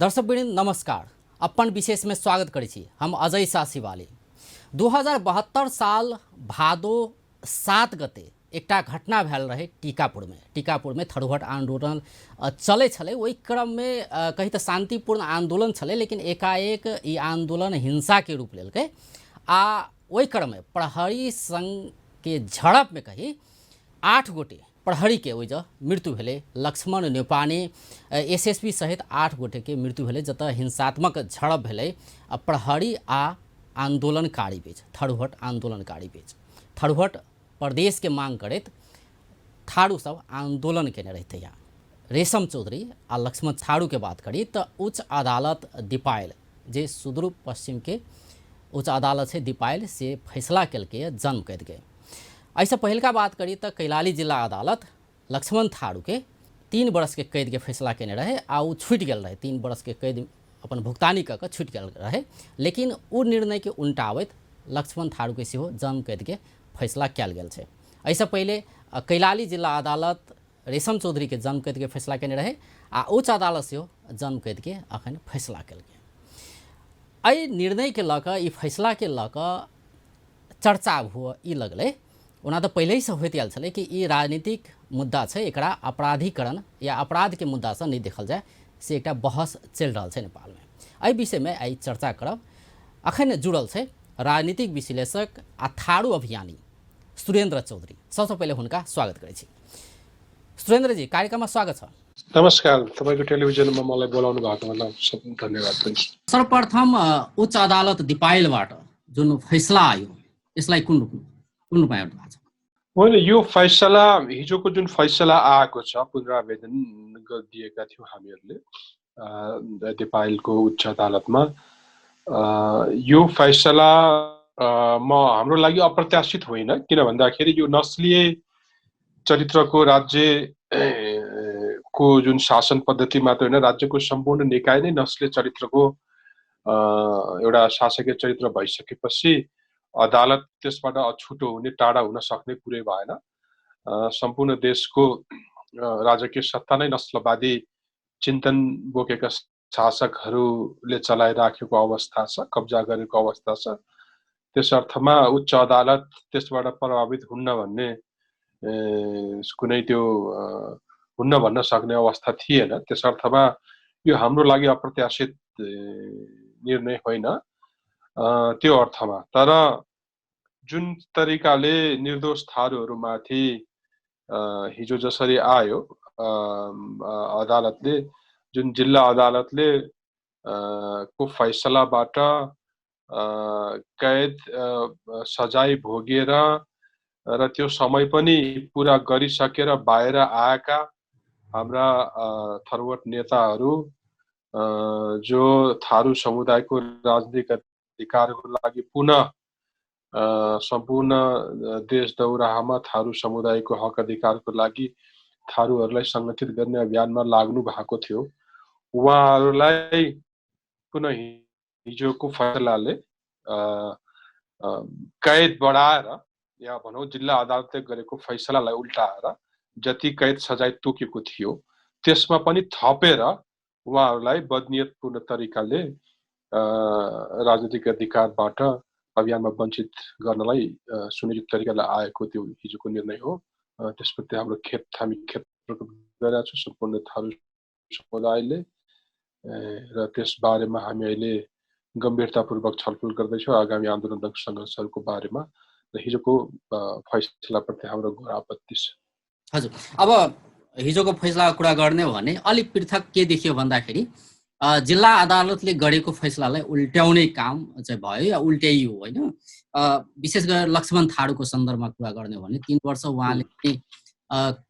दर्शकवृन्द नमस्कार। अपन विशेष में स्वागत करै छी हम अजय सासीवाली। 2072 साल भादो 7 गते एकटा घटना भेल रहे टीकापुर में थरुहट आंदोलन चले छले। ओहि क्रम में कही तो शांतिपूर्ण आंदोलन छले, लेकिन एकाएक ई आंदोलन हिंसा के रूप लेलकै आ ओहि क्रम में प्रहरी संघ के झड़प में कही 8 गोटे प्रहरी के ओइज मृत्यु भेले। लक्ष्मण नेपानी एसएसपी सहित 8 गोटे के मृत्यु भेले, जत हिंसात्मक झड़प भेले प्रहरी आ आंदोलनकारी बीच, थरुहट आंदोलनकारी बीच। थरुहट प्रदेश के मांग करैत थारू सब आंदोलन केने रहते। यहाँ रेशम चौधरी आ लक्ष्मण थारू के बात करी तो उच्च अदालत दिपायल, जे सुदूर पश्चिम के उच्च अदालत से दिपायल से फैसला कलके जन्म कैद के। ऐसा पहल का बात करी तो कैलाली जिला अदालत लक्ष्मण थारू के 3 बरस के कैद के फैसला केने रहे आ उ छूट गल रहे। 3 बरस के कैद अपन भुगतानी कऽ छूट गल रहे, लेकिन उ निर्णय के उल्टावैत लक्ष्मण थारू के सेहो जन्म कैद के फैसला कल गेल छै। ऐसा पहले कैलाली जिला अदालत रेशम चौधरी के जन्म कैद के फैसला केने रहे आ उच्च अदालत सेहो जन्म कैद के अखन फैसला कल गेल। एहि निर्णय के लऽ कऽ, ई फैसला के लऽ कऽ चर्चा हुआ ई लगलै। ओना तो पहले ही से होते आयल छलै कि ई राजनीतिक मुद्दा छै, एकरा अपराधीकरण या अपराध के मुद्दा से नहीं देखल जाए, से एकटा बहस चल रहा है नेपाल में। एहि विषय में आई चर्चा करब। अखन जुड़ल छै राजनीतिक विश्लेषक आ थारू अभियानी सुरेंद्र चौधरी। सबसे पहले हुनका स्वागत करै छी। सुरेंद्र जी, कार्यक्रम में स्वागत छ। नमस्कार, तपाईको टेलिभिजनमा मलाई बोलाउनु भएकोमा धन्यवाद पनि। सर्वप्रथम उच्च अदालत दिपायलबाट जुन फैसला आयो, यसलाई कुन रूपमा हेर्नु भएको छ? होइन, यो फैसला, हिजोको जुन फैसला आएको छ, पुनरावेदन दिएका थियौँ हामीहरूले दिपायलको उच्च अदालतमा। यो फैसला हाम्रो लागि अप्रत्याशित होइन, किन भन्दाखेरि यो नस्लीय चरित्रको राज्य को जुन शासन पद्धति मात्र होइन, राज्यको सम्पूर्ण निकाय नै नस्लीय चरित्रको एउटा शासकीय चरित्र भइसकेपछि अदालत त्यसबाट अछुटो हुने, टाढा हुन सक्ने कुरै भएन। सम्पूर्ण देशको राजकीय सत्ता नै नस्लवादी चिन्तन बोकेका शासकहरूले चलाइराखेको अवस्था छ, कब्जा गरेको अवस्था छ। त्यस अर्थमा उच्च अदालत त्यसबाट प्रभावित हुन्न भन्ने कुनै त्यो हुन्न भन्न सक्ने अवस्था थिएन। त्यस अर्थमा यो हाम्रो लागि अप्रत्याशित निर्णय होइन त्यो अर्थमा। तर जुन तरिकाले निर्दोष थारूहरूमाथि हिजो जसरी आयो, अदालतले, जुन जिल्ला अदालतले को फैसलाबाट कैद सजाय भोगेर र त्यो समय पनि पुरा गरिसकेर बाहिर आएका हाम्रा थरुहट नेताहरू, जो थारू समुदायको राजनीतिक अधिकारको लागि पुनः सम्पूर्ण देश दौराहामा थारू समुदायको हक अधिकारको लागि थारूहरूलाई संगठित गर्ने अभियानमा लाग्नु भएको थियो। उहाँहरूलाई पुनः हिजोको फैसलाले कैद बढाएर, या भनौँ जिल्ला अदालतले गरेको फैसलालाई उल्टाएर जति कैद सजाय तोकेको थियो त्यसमा पनि थपेर उहाँहरूलाई बदनियतपूर्ण तरिकाले राजनीतिक अधिकारबाट अभियानमा वञ्चित गर्नलाई सुनिश्चित तरिकाले आएको त्यो हिजोको निर्णय हो। त्यसप्रति हाम्रो हामी खेद गरिरहेका छौँ सम्पूर्ण थारू समुदायले, र त्यस बारेमा हामी अहिले गम्भीरतापूर्वक छलफल गर्दैछौँ आगामी आन्दोलनक सङ्घर्षहरूको बारेमा। र हिजोको फैसलाप्रति हाम्रो घोर आपत्ति छ। हजुर, अब हिजोको फैसलाको कुरा गर्ने हो भने अलिक पृथक के देखियो भन्दाखेरि जिल्ला अदालतले गरेको फैसलालाई उल्ट्याउने काम चाहिँ भयो या उल्ट्याइयो होइन। विशेष गरेर लक्ष्मण थारूको सन्दर्भमा कुरा गर्ने हो भने 3 वर्ष उहाँले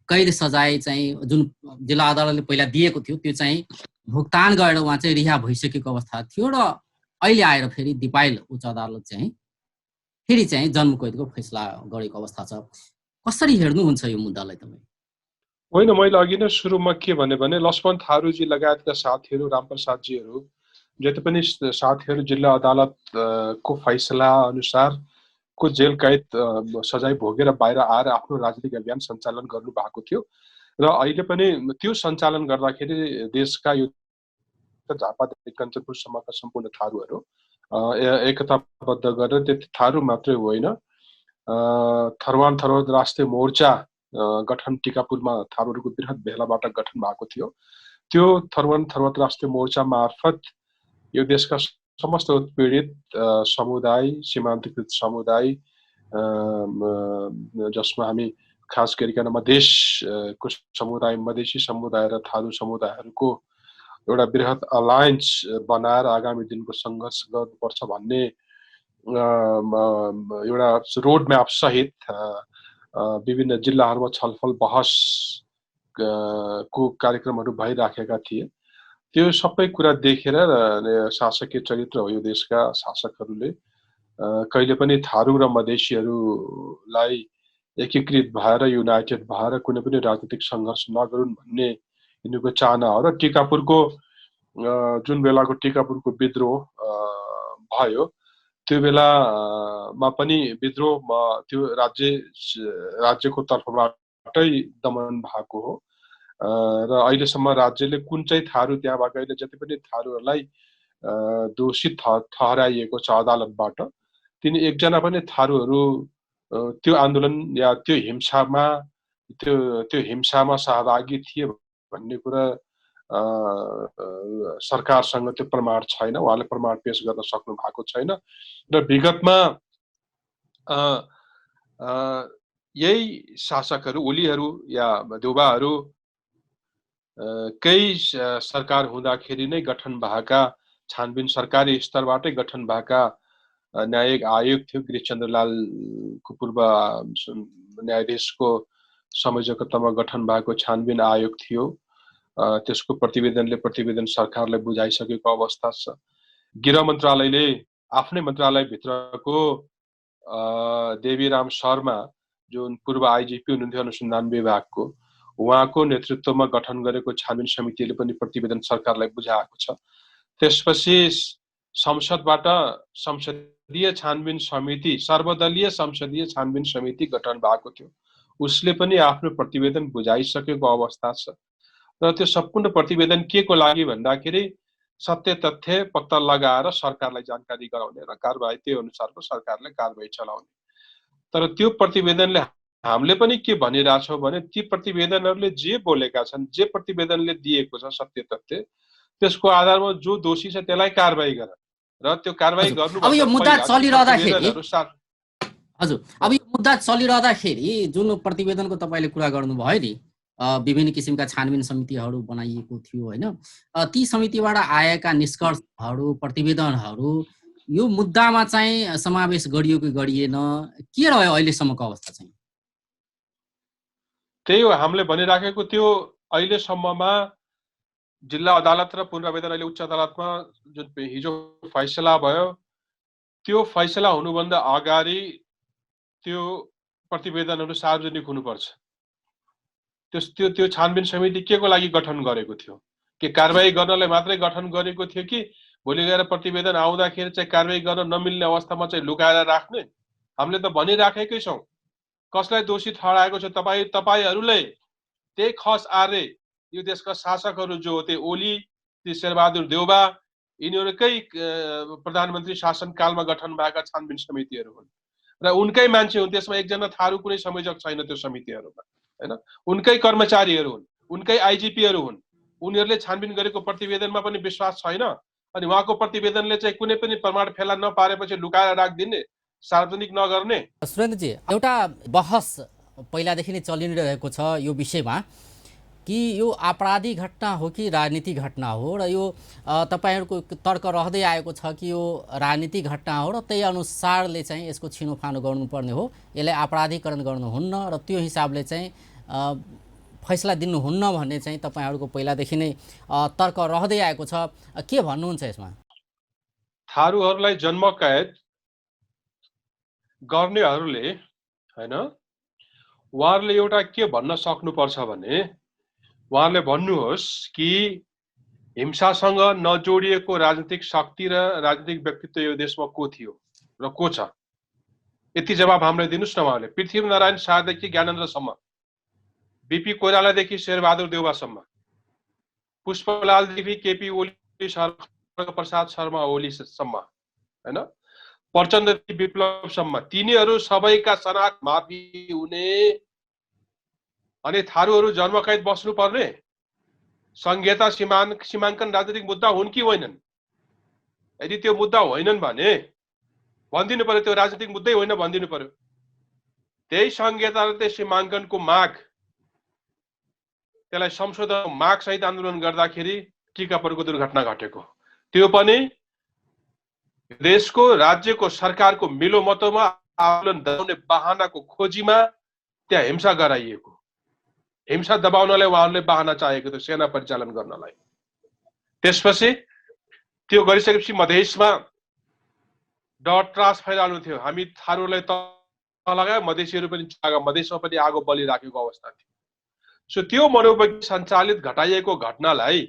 कैद सजाय चाहिँ जुन जिल्ला अदालतले पहिला दिएको थियो त्यो चाहिँ भुक्तान गरेर उहाँ चाहिँ रिहा भइसकेको अवस्था थियो, र अहिले आएर फेरि दिपायल उच्च अदालत चाहिँ फेरि चाहिँ जन्मकैदको फैसला गरेको अवस्था छ। कसरी हेर्नुहुन्छ यो मुद्दालाई तपाईँ? होइन, मैले अघि नै सुरुमा के भने लक्ष्मण थारूजी लगायतका साथीहरू, रामप्रसादजीहरू, जति पनि साथीहरू जिल्ला अदालत को फैसला अनुसार को जेल कैद सजाय भोगेर बाहिर आएर आफ्नो राजनीतिक अभियान सञ्चालन गर्नु भएको थियो, र अहिले पनि त्यो सञ्चालन गर्दाखेरि देशका यो झापादेखि कञ्चनपुरसम्मका सम्पूर्ण थारूहरू एकताबद्ध गरेर त्यति थारू मात्रै होइन, थरवान थरवाद राष्ट्रिय मोर्चा गठन टिकापुरमा थारूहरूको बृहत भेलाबाट गठन भएको थियो। त्यो थरवान थरवाद राष्ट्रिय मोर्चा मार्फत यो देशका समस्त उत्पीडित समुदाय, सीमान्तकृत समुदाय, जसमा हामी खास गरिकन मधेसको समुदाय, मधेसी समुदाय र थारू समुदायहरूको एउटा बृहत अलायन्स बनाएर आगामी दिनको सङ्घर्ष गर्नुपर्छ भन्ने एउटा रोड म्याप सहित विभिन्न जिल्लाहरूमा छलफल बहस को कार्यक्रमहरू भइराखेका थिए। त्यो सबै कुरा देखेर शासकीय चरित्र हो यो देशका शासकहरूले कहिले पनि थारू र मधेसीहरूलाई एकीकृत भएर युनाइटेड भएर कुनै पनि राजनीतिक सङ्घर्ष नगरून् भन्ने यिनीहरूको चाहना हो। र टिकापुरको जुन बेलाको टिकापुरको विद्रोह भयो त्यो बेलामा पनि विद्रोहमा त्यो राज्यको तर्फबाटै दमन भएको हो र अहिलेसम्म राज्यले कुन चाहिँ थारू त्यहाँबाट अहिले जति पनि थारूहरूलाई दोषी ठहराइएको छ अदालतबाट, तिनी एकजना पनि थारूहरू त्यो आन्दोलन या त्यो हिंसामा सहभागी थिए भन्ने कुरा सरकारसँग त्यो प्रमाण छैन, उहाँले प्रमाण पेश गर्न सक्नु भएको छैन। र विगतमा यही शासकहरू, ओलीहरू या देउबाहरू केही सरकार हुँदाखेरि नै गठन भएका, छानबिन सरकारी स्तरबाटै गठन भएका न्यायिक आयोग थियो। गिरिशचन्द्रलालको पूर्व न्यायाधीशको संयोजकत्वमा गठन भएको छानबिन आयोग थियो। त्यसको प्रतिवेदन सरकारलाई बुझाइसकेको अवस्था छ। गृह मन्त्रालयले आफ्नै मन्त्रालयभित्रको देवीराम शर्मा जुन पूर्व आइजिपी हुनुहुन्थ्यो अनुसन्धान विभागको, उहाँको नेतृत्वमा गठन गरेको छानबिन समितिले पनि प्रतिवेदन सरकारलाई बुझाएको छ। त्यसपछि संसदबाट संसदीय छानबिन समिति, सर्वदलीय संसदीय छानबिन समिति गठन भएको थियो। उसले पनि आफ्नो प्रतिवेदन बुझाइसकेको अवस्था छ। र त्यो सम्पूर्ण प्रतिवेदन के को लागि भन्दाखेरि सत्य तथ्य पत्ता लगाएर सरकारलाई जानकारी गराउने र कारबाही त्यो अनुसारको सरकारले कारबाही चलाउने। तर त्यो प्रतिवेदनले हामीले पनि के भनिरहेछौँ भने ती प्रतिवेदनहरूले जे बोलेका छन्, जे प्रतिवेदनले दिएको छ सत्य तथ्य, त्यसको आधारमा जो दोषी छ त्यसलाई कारबाही गर र त्यो कारबाही गर्नु। अब यो मुद्दा चलिरहँदाखेरि हजुर, अब यो मुद्दा चलिरहँदाखेरि जुन प्रतिवेदनको तपाईँले कुरा गर्नुभयो नि, विभिन्न किसिमका छानबिन समितिहरू बनाइएको थियो होइन, ती समितिबाट आएका निष्कर्षहरू, प्रतिवेदनहरू यो मुद्दामा चाहिँ समावेश गरियो कि गरिएन, के रह्यो अहिलेसम्मको अवस्था चाहिँ? त्यही हो हामीले भनिराखेको। त्यो अहिलेसम्ममा जिल्ला अदालत र पुनरावेदन अहिले उच्च अदालतमा जुन हिजो फैसला भयो, त्यो फैसला हुनुभन्दा अगाडि त्यो प्रतिवेदनहरू सार्वजनिक हुनुपर्छ। त्यो छानबिन समिति के को लागि गठन गरेको थियो? के कारबाही गर्नलाई मात्रै गठन गरेको थियो कि भोलि गएर प्रतिवेदन आउँदाखेरि चाहिँ कारबाही गर्न नमिल्ने अवस्थामा चाहिँ लुकाएर राख्ने? हामीले त भनिराखेकै छौँ कसलाई दोषी ठहराएको छ तपाईहरूले। त्यही खस आर्य यो देशका शासकहरू जो हो, त्यो ओली, ती शेरबहादुर देउबा, यिनीहरूकै प्रधानमन्त्री शासनकालमा गठन भएका छानबिन समितिहरू हुन् र उनकै मान्छे हुन्। त्यसमा एकजना थारू कुनै संयोजक छैन त्यो समितिहरूमा हैन, उनकै कर्मचारीहरू हुन्, उनकै आइजिपीहरू हुन्। उनीहरूले छानबिन गरेको प्रतिवेदनमा पनि विश्वास छैन अनि उहाँको प्रतिवेदनले चाहिँ कुनै पनि प्रमाण फेला नपारेपछि लुकाएर राखिदिने, सार्वजनिक नगर्ने। सुरेन्द्रजी, एउटा बहस पहिलादेखि नै चलिरहेको छ यो विषयमा कि यो आपराधिक घटना हो कि राजनीतिक घटना हो, र यो तपाईहरूको तर्क रहँदै आएको छ कि यो राजनीतिक घटना हो र त्यही अनुसारले चाहिँ यसको छिनोफानो गर्नुपर्ने हो, यसलाई आपराधिकरण गर्नुहुन्न र त्यो हिसाबले चाहिँ फैसला दिनुहुन्न भन्ने चाहिँ तपाईहरूको पहिलादेखि नै तर्क रहँदै आएको छ। के भन्नुहुन्छ यसमा? थारूहरूलाई जन्मकैद गर्नेहरूले हैन, उहाँहरूले एउटा के भन्न सक्नुपर्छ भने उहाँहरूले भन्नुहोस् कि हिंसासँग नजोडिएको राजनीतिक शक्ति र राजनीतिक व्यक्तित्व यो देशमा को थियो र को छ? यति जवाब हामीलाई दिनुस् न। उहाँले पृथ्वीनारायण शाहदेखि ज्ञानेन्द्रसम्म, बीपी कोइरालादेखि शेरबहादुर देउबासम्म, पुष्पलालदेखि केपी ओली प्रसाद शर्मा ओलीसम्म हैन, प्रचण्ड विप्लवसम्म तिनीहरू सबैका सनाक माफी हुने अनि थारूहरू जन्मकैद बस्नुपर्ने संघीयता सीमाङ्कन राजनीतिक मुद्दा हुन् कि होइनन्? यदि त्यो मुद्दा होइनन् भने भनिदिनु पर्यो, त्यो राजनीतिक मुद्दै होइन भनिदिनु पर्यो। त्यही संघीयता र त्यही सीमाङ्कनको माग, त्यसलाई संशोधन माग सहित आन्दोलन गर्दाखेरि टिकापुरको दुर्घटना घटेको, त्यो पनि देशको राज्यको सरकारको मिलोमतोमा आन्दोलन दबाउने बहानाको खोजीमा त्यहाँ हिंसा गराइएको, हिंसा दबाउनलाई उहाँहरूले बहाना चाहेको थियो सेना परिचालन गर्नलाई। त्यसपछि त्यो गरिसकेपछि मधेसमा डर त्रास फैलाउनु थियो, हामी थारूलाई तल लगायो, मधेसीहरू पनि मधेसमा पनि आगो बलिराखेको अवस्था थियो। सो त्यो मनोवैज्ञानिक सञ्चालित घटाइएको घटनालाई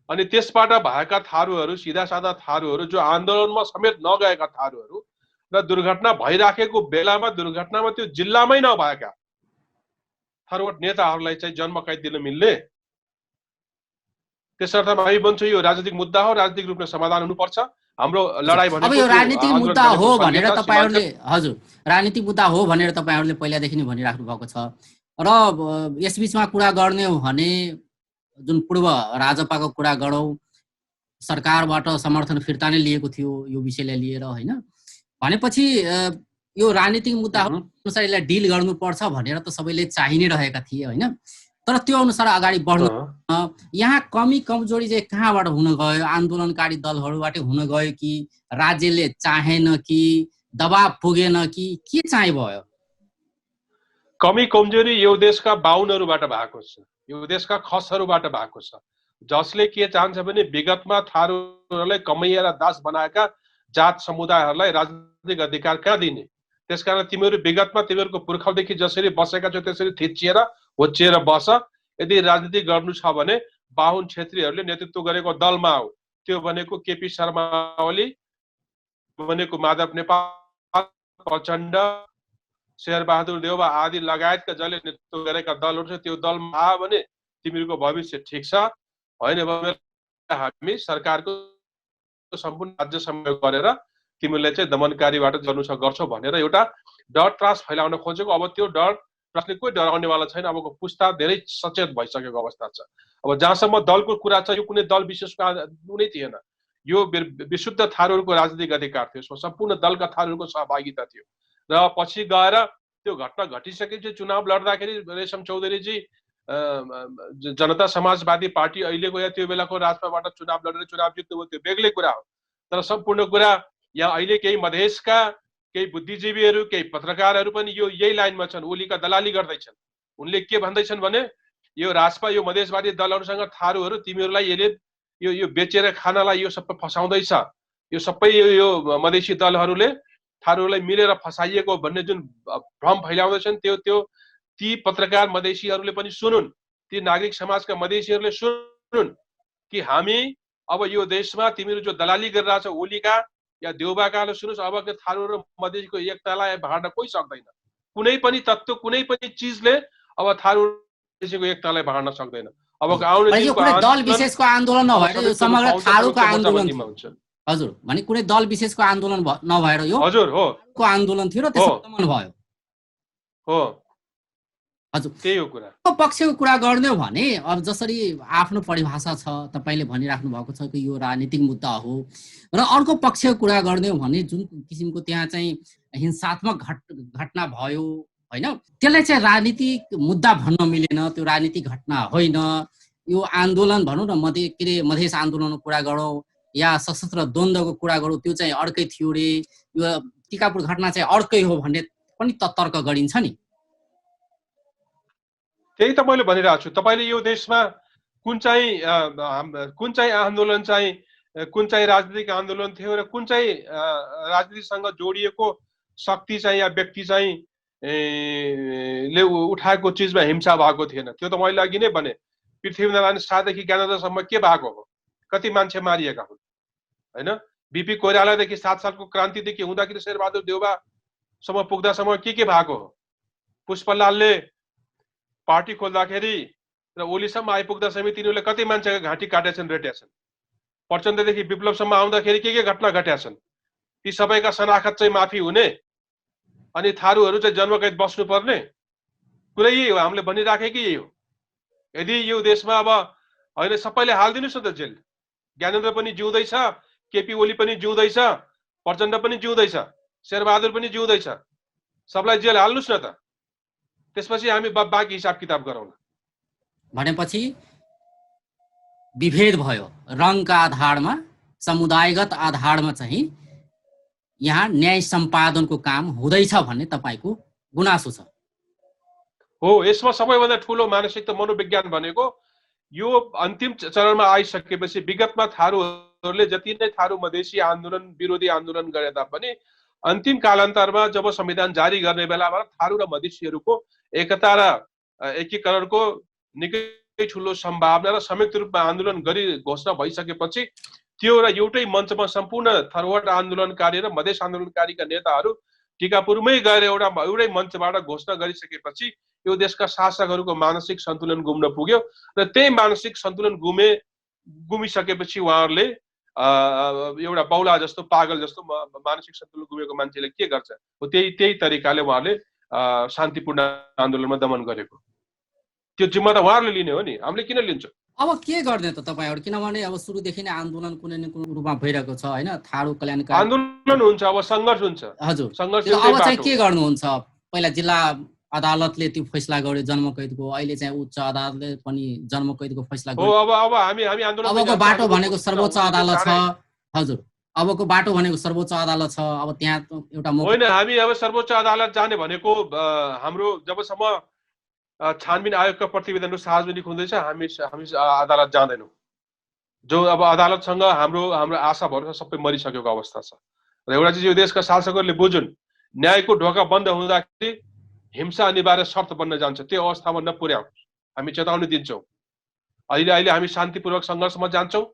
अनि त्यसबाट भएका थारूहरू, सीधा साधा थारूहरू जो आन्दोलनमा समेत नगएका थारूहरू र दुर्घटना भइराखेको बेलामा दुर्घटनामा त्यो जिल्लामै नभएका थारूवट नेताहरूलाई चाहिँ जन्म कैद दिन मिल्ने? त्यसर्थ हामी भन्छौँ यो राजनीतिक मुद्दा हो, राजनीतिक रूपमा समाधान हुनुपर्छ। हाम्रो लडाई भनेको अब यो राजनीतिक मुद्दा हो भनेर तपाईहरुले, हजुर, राजनीतिक मुद्दा हो भनेर तपाईहरुले पहिलादेखि नै भनिराख्नु भएको छ र यसबीचमा कुरा गर्ने हो भने जुन पूर्व राजपाको कुरा गरौँ, सरकारबाट समर्थन फिर्ता नै लिएको थियो यो विषयलाई लिएर हैन, भनेपछि यो राजनीतिक मुद्दा अनुसार यसलाई डिल गर्नुपर्छ भनेर त सबैले चाहि नै रहेका थिए हैन, तर त्यो अनुसार अगाडि बढ्नु यहाँ कमी कमजोरी चाहिँ कहाँबाट हुन गयो? आन्दोलनकारी दलहरूबाट हुन गयो कि राज्यले चाहेन कि दबाब पुगेन कि के चाहिँ भयो? कमी कमजोरी यो देशका बाहुनहरूबाट भएको छ, यो देशका खसहरूबाट भएको छ, जसले के चाहन्छ भने विगतमा थारूहरूलाई कमैया र दास बनाएका जात समुदायहरूलाई राजनीतिक अधिकार कहाँ दिने? त्यसकारण तिमीहरू विगतमा तिमीहरूको पुर्खादेखि जसरी बसेका छौ त्यसरी थिचिएर होचिएर बस। यदि राजनीति गर्नु छ भने बाहुन क्षेत्रीहरूले नेतृत्व गरेको दलमा आऊ। त्यो भनेको केपी शर्मा ओली, भनेको माधव नेपाल, प्रचण्ड, शेरबहादुर देउवा आदि लगायतका जसले नेतृत्व गरेका दलहरू छ त्यो दलमा आयो भने तिमीहरूको भविष्य ठिक छ, होइन भने हामी सरकारको सम्पूर्ण राज्य संयोग गरेर तिमीले चाहिँ दमनकारीबाट गर्छौ भनेर एउटा डर त्रास फैलाउन खोजेको। अब त्यो डर त्रासले कोही डराउनेवाला छैन। अबको पुस्ता धेरै सचेत भइसकेको अवस्था छ। अब जहाँसम्म दलको कुरा छ, यो कुनै दल विशेषको कुनै थिएन, यो विशुद्ध थारूहरूको राजनीतिक अधिकार थियो, यसमा सम्पूर्ण दलका थारूहरूको सहभागिता थियो र पछि गएर त्यो घटना घटिसकेपछि चुनाव लड्दाखेरि रेशम चौधरीजी जनता समाजवादी पार्टी अहिलेको या त्यो बेलाको राजपाबाट चुनाव लडेर चुनाव जित्नुभयो, त्यो बेग्लै कुरा हो। तर सम्पूर्ण कुरा यहाँ अहिले केही मधेसका केही बुद्धिजीवीहरू, केही पत्रकारहरू पनि यो यही लाइनमा छन्, ओलीका दलाली गर्दैछन्। उनले के भन्दैछन् भने यो राजपा, यो मधेसवादी दलहरूसँग थारूहरू तिमीहरूलाई यसले यो बेचेर खानलाई यो सबै फसाउँदैछ, यो सबै यो मधेसी दलहरूले थारूहरूलाई मिलेर फसाइएको भन्ने जुन भ्रम फैलाउँदैछन् त्यो ती पत्रकार मधेसीहरूले पनि सुनुन्, ती नागरिक समाजका मधेसीहरूले सुनुन् कि हामी अब यो देशमा तिमीहरू जो दलाली गरिरहेछ ओलीका या देउबाकाले सुन्नुहोस्, अब थारू र मधेसीको एकतालाई भाड्न कोही सक्दैन। कुनै पनि तत्त्व, कुनै पनि चिजले अब थारू मधेसीको एकतालाई भाड्न सक्दैन। अब आउने दिनको दल विशेषको आन्दोलन नभएर यो समग्र थारूको आन्दोलन थियो। हजुर, भने कुनै दल विशेषको आन्दोलन नभएर यो हजुर हो को आन्दोलन थियो र त्यसको दमन भयो। हो हजुर, त्यही हो कुरा। पक्षको कुरा गर्ने हो भने अब जसरी आफ्नो परिभाषा छ, तपाईले भनिराख्नु भएको छ कि यो राजनीतिक मुद्दा हो, र अर्को पक्षको कुरा गर्ने हो भने जुन किसिमको त्यहाँ चाहिँ हिंसात्मक घटना भयो हैन, त्यसलाई चाहिँ राजनीतिक मुद्दा भन्न मिलेन, त्यो राजनीतिक घटना होइन, यो आन्दोलन भनौँ न, मधेस आन्दोलनको कुरा गरौँ या सशस्त्र द्वन्द्वको कुरा गरौँ, त्यो चाहिँ अर्कै थियो रे, यो टिकापुर घटना चाहिँ अर्कै हो भन्ने पनि तर्क गरिन्छ नि। त्यही त मैले भनिरहेको छु। तपाईँले यो देशमा कुन चाहिँ आन्दोलन चाहिँ कुन चाहिँ राजनीतिक आन्दोलन थियो र कुन चाहिँ राजनीतिसँग जोडिएको शक्ति चाहिँ या व्यक्ति चाहिँ ले उठाएको चिजमा हिंसा भएको थिएन? त्यो त मैले अघि नै भने, पृथ्वीनारायण शाहदेखि ज्ञानेन्द्रसम्म के भएको हो? कति मान्छे मारिएका हुन् होइन? बिपी कोइरालादेखि 7 सालको क्रान्तिदेखि हुँदाखेरि शेरबहादुर देउवासम्म पुग्दासम्म के भएको हो? पुष्पलालले पार्टी खोल्दाखेरि र ओलीसम्म आइपुग्दा समेत तिनीहरूले कति मान्छेको घाँटी काटेछन्, रेटेछन्? प्रचण्डदेखि विप्लवसम्म आउँदाखेरि के घटना घटेका छन्, ती सबैका शनाखत चाहिँ माफी हुने अनि थारूहरू चाहिँ जन्मकैद बस्नुपर्ने कुरै यही हो। हामीले भनिराखेकै यही हो। यदि यो देशमा अब होइन सबैले हालिदिनुहोस् न त जेल, ज्ञानेन्द्र पनि जिउँदैछ, केपी ओली पनि जिउँदैछ, प्रचण्ड पनि जिउँदैछ, शेरबहादुर पनि जिउँदैछ, सबलाई जेल हाल्नुहोस् न त, त्यसपछि हामी बाँकी हिसाब किताब गरौँ। भनेपछि विभेद भयो रङका आधारमा, समुदायगत आधारमा चाहिँ यहाँ न्याय सम्पादनको काम हुँदैछ भन्ने तपाईँको गुनासो छ। हो, यसमा सबैभन्दा ठुलो मानसिक मनोविज्ञान भनेको यो अन्तिम चरणमा आइसकेपछि विगतमा थारूहरूले जति नै थारू मधेसी आन्दोलन विरोधी आन्दोलन गरे तापनि अन्तिम कालान्तरमा जब संविधान जारी गर्ने बेलामा थारू र मधेसीहरूको एकता र एकीकरणको निकै ठुलो सम्भावना र संयुक्त रूपमा आन्दोलन गरी घोषणा भइसकेपछि त्यो एउटा एउटै मञ्चमा सम्पूर्ण थरवार्ड आन्दोलनकारी र मधेस आन्दोलनकारीका नेताहरू टिकापुरमै गएर एउटै मञ्चबाट घोषणा गरिसकेपछि यो देशका शासकहरूको मानसिक सन्तुलन गुम्न पुग्यो र त्यही मानसिक सन्तुलन गुमिसकेपछि उहाँहरूले एउटा बौला जस्तो पागल जस्तो मानसिक सन्तुलन गुमेको मान्छेले के गर्छ हो त्यही तरिकाले उहाँहरूले शान्तिपूर्ण आन्दोलनमा दमन गरेको। त्यो जिम्मा त उहाँहरूले लिने हो नि, हामीले किन लिन्छौँ? अब के गर्ने त तपाईँहरू, किनभने अब सुरुदेखि नै आन्दोलन कुनै न कुनै रूपमा भइरहेको छ होइन, थारू कल्याणकारी आन्दोलन हुन्छ, अब सङ्घर्ष हुन्छ। हजुर, सङ्घर्ष अब चाहिँ के गर्नुहुन्छ? पहिला जिल्ला अदालतले त्यो फैसला गर्यो जन्मकैदको, अहिले चाहिँ उच्च अदालतले पनि जन्मकैदको फैसला गर्यो। अब हामी आन्दोलन अबको बाटो भनेको सर्वोच्च अदालत छ। हजुर, अबको बाटो भनेको सर्वोच्च अदालत छ। अब त्यहाँ एउटा होइन, हामी अब सर्वोच्च अदालत जाने भनेको हाम्रो जबसम्म छानबिन आयोगका प्रतिवेदनहरू सार्वजनिक हुँदैछ हामी अदालत जाँदैनौँ। जो अब अदालतसँग हाम्रो आशा भरोसा सबै मरिसकेको अवस्था छ र एउटा चाहिँ यो देशका शासकहरूले बुझुन्, न्यायको ढोका बन्द हुँदाखेरि हिंसा अनिवार्य शर्त बन्न जान्छ, त्यो अवस्थामा नपुर्याउ, हामी चेतावनी दिन्छौँ। अहिले हामी शान्तिपूर्वक सङ्घर्षमा जान्छौँ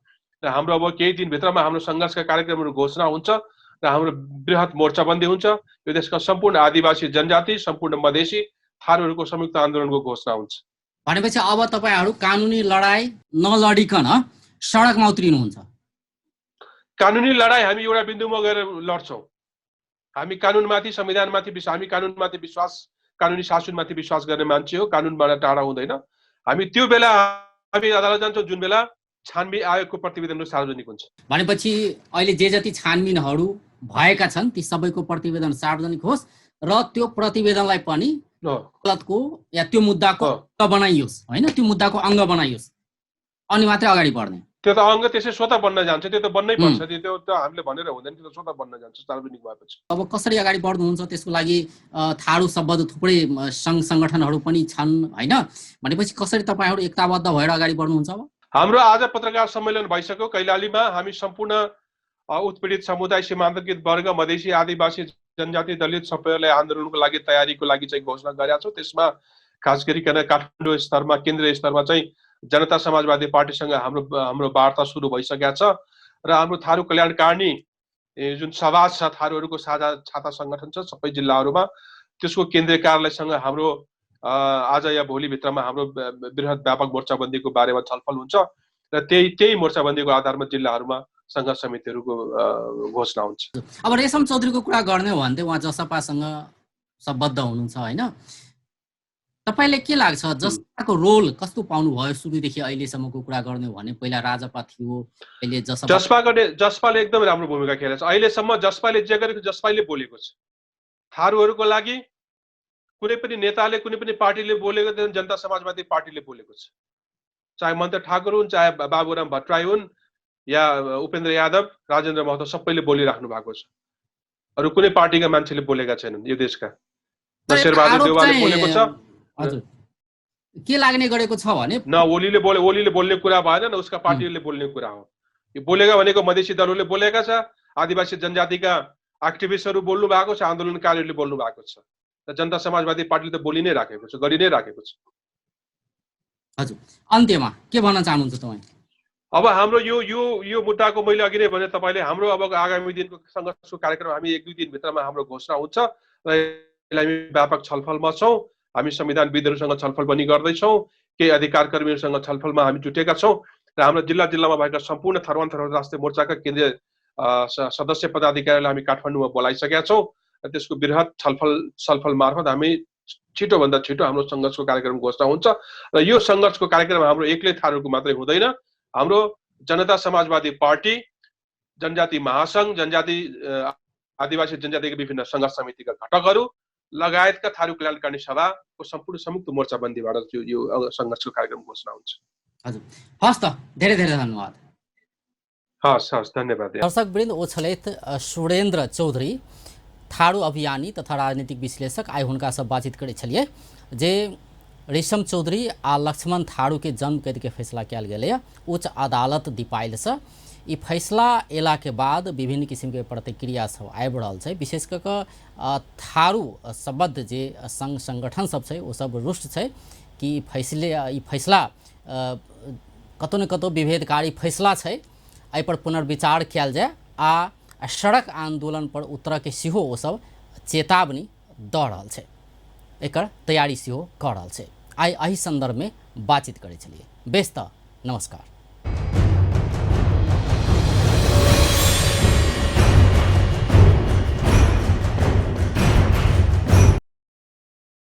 र हाम्रो अब केही दिनभित्रमा हाम्रो सङ्घर्षका कार्यक्रमहरू घोषणा हुन्छ र हाम्रो बृहत मोर्चाबन्दी हुन्छ। यो देशका सम्पूर्ण आदिवासी जनजाति, सम्पूर्ण मधेसी थारूहरूको संयुक्त आन्दोलनको घोषणा हुन्छ। भनेपछि अब तपाईँहरू कानुनी लडाई नलडिकन सडकमा उत्रिनुहुन्छ? कानुनी लडाई हामी एउटा बिन्दुमा गएर लड्छौँ। हामी कानुनमाथि, संविधानमाथि हामी कानुनमाथि विश्वास, कानुनी शासनमाथि विश्वास गर्ने मान्छे हो, कानुनबाट टाढा हुँदैन। हामी त्यो बेला हामी अदालत जान्छौँ जुन बेला छानबिन आयोगको प्रतिवेदनहरू सार्वजनिक हुन्छ। भनेपछि अहिले जे जति छानबिनहरू भएका छन् ती सबैको प्रतिवेदन सार्वजनिक होस् र त्यो प्रतिवेदनलाई पनि अदालतको या त्यो मुद्दाको अङ्ग बनाइयोस् होइन, त्यो मुद्दाको अङ्ग बनाइयोस् अनि मात्रै अगाडि बढ्ने। त्यो त अङ्ग त्यसै स्वतः बन्न जान्छ, त्यो त बन्नै पर्छ, त्यो त हामीले भनेर हुँदैन, त्यो त स्वतः बन्न जान्छ सार्वजनिक भएपछि। अब कसरी अगाडि बढ्नुहुन्छ त्यसको लागि थारू सम्बद्ध थुप्रै सङ्घ सङ्गठनहरू पनि छन् होइन, भनेपछि कसरी तपाईँहरू एकताबद्ध भएर अगाडि बढ्नुहुन्छ? अब हाम्रो आज पत्रकार सम्मेलन भइसक्यो कैलालीमा। हामी सम्पूर्ण उत्पीडित समुदाय, सीमान्तकृत वर्ग, मधेसी, आदिवासी, जनजाति, दलित सबैलाई आन्दोलनको लागि तयारीको लागि चाहिँ घोषणा गरेका छौँ। त्यसमा खास गरिकन काठमाडौँ स्तरमा, केन्द्रीय स्तरमा चाहिँ जनता समाजवादी पार्टीसँग हाम्रो वार्ता सुरु भइसकेको छ र हाम्रो थारू कल्याणकारिणी जुन सभाज छ, थारूहरूको साझा छाता सङ्गठन छ सबै जिल्लाहरूमा, त्यसको केन्द्रीय कार्यालयसँग हाम्रो आज या भोलिभित्रमा हाम्रो बृहत व्यापक मोर्चाबन्दीको बारेमा छलफल हुन्छ र त्यही मोर्चाबन्दीको आधारमा जिल्लाहरूमा सङ्घ समितिहरूको घोषणा हुन्छ। अब रेशम चौधरीको कुरा गर्ने हो भने चाहिँ उहाँ जसपासँग सम्बद्ध हुनुहुन्छ होइन, तपाईँले के लाग्छ जसपाको रोल कस्तो पाउनु भयो सुरुदेखि अहिलेसम्मको कुरा गर्ने हो भने? पहिला राजपा थियो, अहिले जसपाले एकदमै राम्रो भूमिका खेलेको छ। अहिलेसम्म जसपाले जे गरेको जसपाले बोलेको छ। थारूहरूको लागि कुनै पनि नेताले, कुनै पनि पार्टीले बोलेको थिएन, जनता समाजवादी पार्टीले बोलेको छ। चाहे मन्त्र ठाकुर हुन्, चाहे बाबुराम भट्टराई हुन् या उपेन्द्र यादव, राजेन्द्र महतो, सबैले बोलिराख्नु भएको छ। अरू कुनै पार्टीका मान्छेले बोलेका छैनन् यो देशका। शेरबहादुर देउवाले बोलेको छ। हजुर, के लाग्ने गरेको छ भने न ओलीले बोल्ने कुरा भएन, न उसका पार्टीहरूले बोल्ने कुरा हो। यो बोलेका भनेको मधेसी दलहरूले बोलेका छ, आदिवासी जनजातिका एक्टिभिस्टहरू बोल्नु भएको छ, आन्दोलनकारीहरूले बोल्नु भएको छ। जनता समाजवादी पार्टीले त बोलि नै राखेको छ, गरि नै राखेको छ। हजुर, अन्त्यमा के भन्न चाहनुहुन्छ तपाईँ? अब हाम्रो यो मुद्दाको मैले अघि नै भने तपाईँले, हाम्रो अब आगामी दिनको सङ्घर्षको कार्यक्रम हामी 1-2 दिनभित्रमा हाम्रो घोषणा हुन्छ र यसलाई हामी व्यापक छलफलमा छौँ। हामी संविधानविदहरूसँग छलफल पनि गर्दैछौँ, केही अधिकार कर्मीहरूसँग छलफलमा हामी जुटेका छौँ र र हाम्रो जिल्ला जिल्लामा भएका सम्पूर्ण थरवान थरवान राष्ट्रिय मोर्चाका केन्द्रीय सदस्य पदाधिकारीलाई हामी काठमाडौँमा बोलाइसकेका छौँ र त्यसको बृहत छलफल मार्फत हामी छिटोभन्दा छिटो हाम्रो सङ्घर्षको कार्यक्रम घोषणा हुन्छ र यो सङ्घर्षको कार्यक्रम हाम्रो एक्लै थारूको मात्रै हुँदैन। हाम्रो जनता समाजवादी पार्टी, जनजाति महासङ्घ, आदिवासी जनजातिका विभिन्न सङ्घर्ष समितिका घटकहरू लगायतका थारू कल्याणकामी सभाको सम्पूर्ण संयुक्त मोर्चाबन्दीबाट यो सङ्घर्षको कार्यक्रम घोषणा हुन्छ। हजुर, हस् त, धेरै धेरै धन्यवाद। हस्, धन्यवाद। दर्शकवृन्द, ओ छलैथ सुरेन्द्र चौधरी, थारू अभियानी तथा राजनीतिक विश्लेषक। आइ हुनका सब बातचीत करै छलिए जे रेशम चौधरी आ लक्ष्मण थारू के जन्म कैद के फैसला कयल गेलै उच्च अदालत दिपाइल से। ई फैसला एला के बाद विभिन्न किसिम के प्रतिक्रिया सब आबि रहल छै, विशेष कऽ थारू सम्बद्ध जे संघ संगठन सब छै ओ सब रुष्ट छै कि ई फैसला कतौ न कतौ विभेदकारी फैसला छै, एहि पर पुनर्विचार कयल जाय आ सड़क आंदोलन पर उतर के सेहो ओ सब चेतावनी दऽ रहल छै, एकर तैयारी सेहो कऽ रहल छै। आइ एहि संदर्भ में बातचीत करै छलिए। बेस तऽ नमस्कार।